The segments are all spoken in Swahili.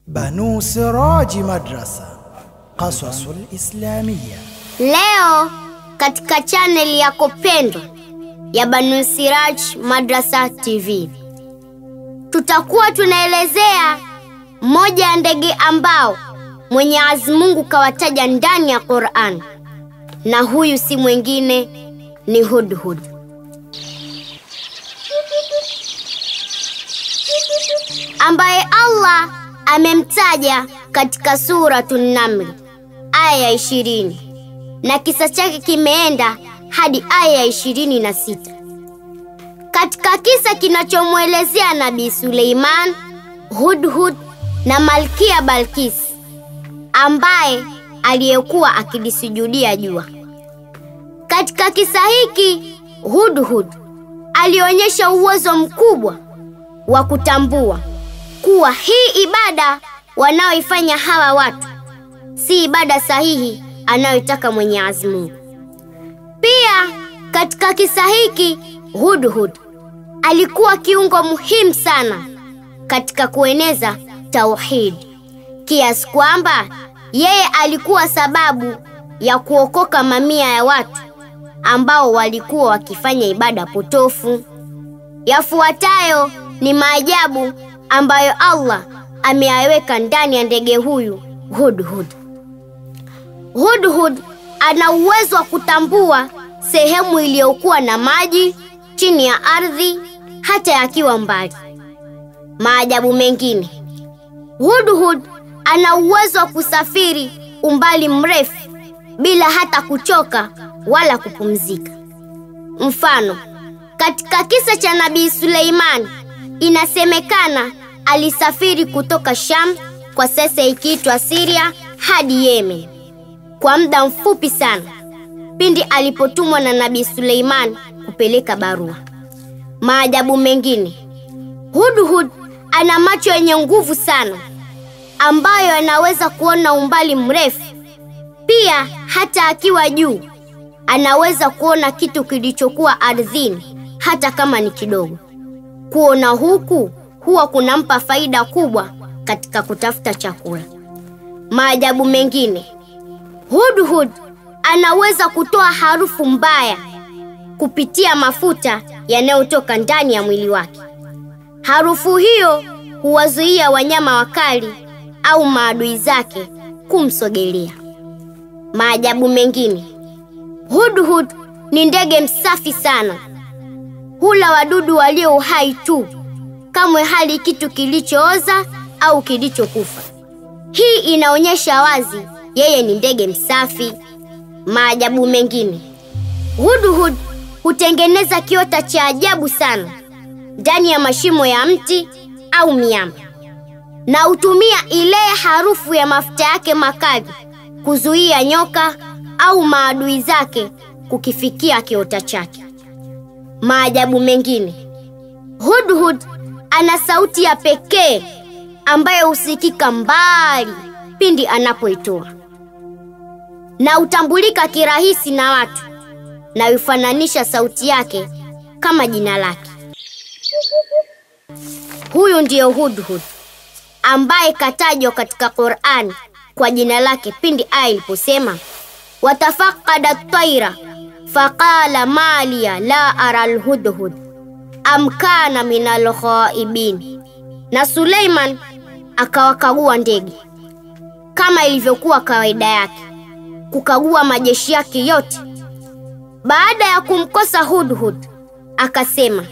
Banu Siraji Madrasa, Qasasul Islamia. Leo katika channel yako pendwa ya Banu Siraj Madrasa TV tutakuwa tunaelezea moja ya ndege ambao Mwenyezi Mungu kawataja ndani ya Qur'an, na huyu si mwingine ni Hudhud, ambaye Allah amemtaja katika Suratun Naml aya ya 20, na kisa chake kimeenda hadi aya ya 26. Katika kisa kinachomuelezea Nabii Suleiman, Hudhud na Malkia Balkis, ambaye aliyekuwa akilisujudia jua. Katika kisa hiki Hudhud alionyesha uwezo mkubwa wa kutambua kuwa hii ibada wanaoifanya hawa watu si ibada sahihi anayotaka Mwenyezi Mungu. Pia katika kisa hiki Hudhud alikuwa kiungo muhimu sana katika kueneza tauhid, kiasi kwamba yeye alikuwa sababu ya kuokoka mamia ya watu ambao walikuwa wakifanya ibada potofu. Yafuatayo ni maajabu ambayo Allah ameyaweka ndani ya ndege huyu Hudhud. Hudhud ana uwezo wa kutambua sehemu iliyokuwa na maji chini ya ardhi hata akiwa mbali. Maajabu mengine, Hudhud ana uwezo wa kusafiri umbali mrefu bila hata kuchoka wala kupumzika. Mfano, katika kisa cha Nabii Suleiman inasemekana alisafiri kutoka Sham, kwa sasa ikiitwa Syria, hadi Yemen kwa muda mfupi sana pindi alipotumwa na Nabii Suleiman kupeleka barua. Maajabu mengine, Hudhud ana macho yenye nguvu sana ambayo anaweza kuona umbali mrefu. Pia hata akiwa juu anaweza kuona kitu kilichokuwa ardhini hata kama ni kidogo. Kuona huku huwa kunampa faida kubwa katika kutafuta chakula. Maajabu mengine, Hudhud anaweza kutoa harufu mbaya kupitia mafuta yanayotoka ndani ya mwili wake. Harufu hiyo huwazuia wanyama wakali au maadui zake kumsogelea. Maajabu mengine, Hudhud ni ndege msafi sana. Hula wadudu walio uhai tu, kamwe hali kitu kilichooza au kilichokufa. Hii inaonyesha wazi yeye ni ndege msafi. Maajabu mengine, Hudhud hutengeneza kiota cha ajabu sana ndani ya mashimo ya mti au miamba, na hutumia ile harufu ya mafuta yake makali kuzuia nyoka au maadui zake kukifikia kiota chake. Maajabu mengine, Hudhud ana sauti ya pekee ambayo husikika mbali pindi anapoitoa, na hutambulika kirahisi na watu, na hufananisha sauti yake kama jina lake. Huyu ndiyo Hudhud ambaye katajwa katika Qur'an kwa jina lake pindi aya iliposema, watafaqada at-tayra faqala maliya la ara al-hudhud am kana minal khaibin. Na Suleiman akawakagua ndege kama ilivyokuwa kawaida yake kukagua majeshi yake yote. Baada ya kumkosa Hudhud akasema,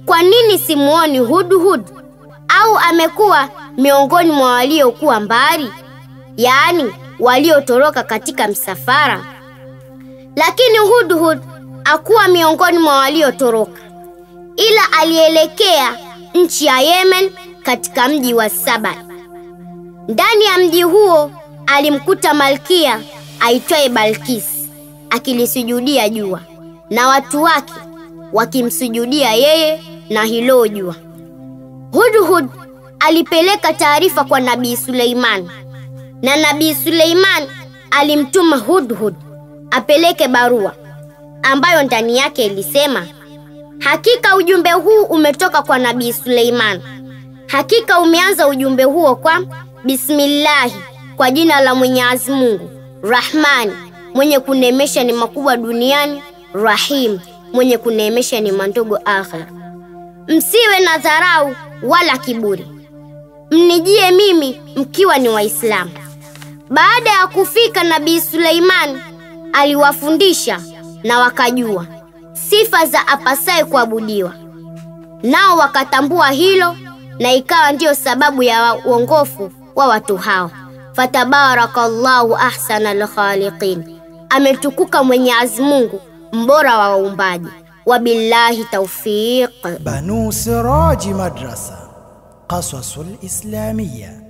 kwa nini simuoni Hudhud? Au amekuwa miongoni mwa waliokuwa mbali, yaani waliotoroka katika msafara? Lakini Hudhud hakuwa miongoni mwa waliotoroka, ila alielekea nchi ya Yemen katika mji wa Saba. Ndani ya mji huo alimkuta malkia aitwaye Balkis akilisujudia jua, na watu wake wakimsujudia yeye na hilo jua. Hudhud alipeleka taarifa kwa Nabii Suleiman, na Nabii Suleiman alimtuma Hudhud apeleke barua ambayo ndani yake ilisema, hakika ujumbe huu umetoka kwa Nabii Suleiman. Hakika umeanza ujumbe huo kwa Bismillahi, kwa jina la Mwenyezi Mungu, Rahmani, mwenye kuneemesha ni makubwa duniani, Rahim, mwenye kuneemesha ni mandogo akhera. Msiwe na dharau wala kiburi, mnijie mimi mkiwa ni Waislamu. Baada ya kufika Nabii Suleiman aliwafundisha na wakajua sifa za apasaye kuabudiwa, nao wakatambua hilo, na ikawa ndiyo sababu ya uongofu wa watu hao. Fatabarakallahu ahsanal khaliqin, ametukuka Mwenyezi Mungu mbora wa waumbaji. Wabillahi tawfiq. Banu Siraji Madrasa, Qasasul Islamiyya.